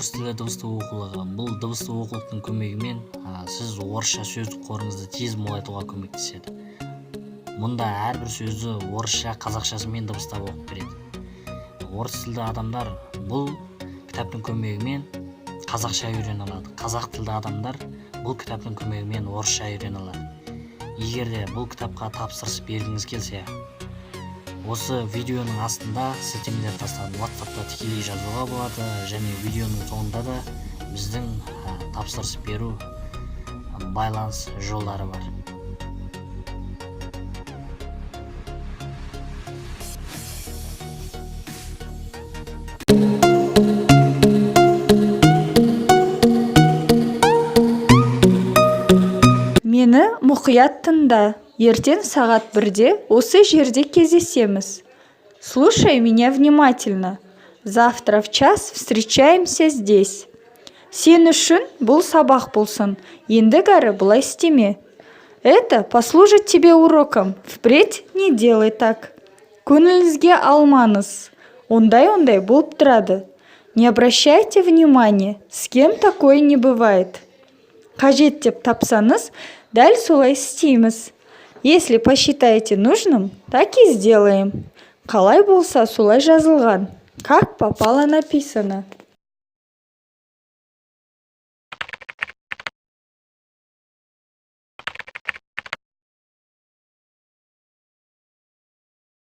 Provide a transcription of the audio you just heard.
Орыс тілі дыбысты оқулығы. Бұл дыбысты оқулықтың көмегімен сіз орысша сөздік қорыңызды тез молайтуға көмектеседі. Мұнда әрбір сөзді орысша, қазақшасымен дыбыстап оқып береді. Орыс тілді адамдар бұл кітаптың көмегімен қазақша үйрене алады, қазақ тілді адамдар бұл кітаптың көмегімен орысша үйрене алады. Егер де бұл кітапқа тапсырыс бергіңіз келсе, осы видеоның астында сілтемелер тастадым. WhatsAppта тікелей жазуға болады және видеоның соңында да біздің тапсырыс беру байланыс жолдары бар. Мені мұқият тыңда. Ертең сағат 1-де осы жерде кездесеміз. Слушай меня внимательно. Завтра в час встречаемся здесь. Сен үшін бұл сабақ болсын. Ендігәрі бұлай істеме. Это послужит тебе уроком. Впредь не делай так. Көңіліңізге алмаңыз. Ондай-ондай болып тұрады. Не обращайте внимания, с кем такое не бывает. Қажет деп тапсаңыз, дәл солай істейміз. Если посчитаете нужным, так и сделаем. Қалай болса, солай жазылған. Как попало написано.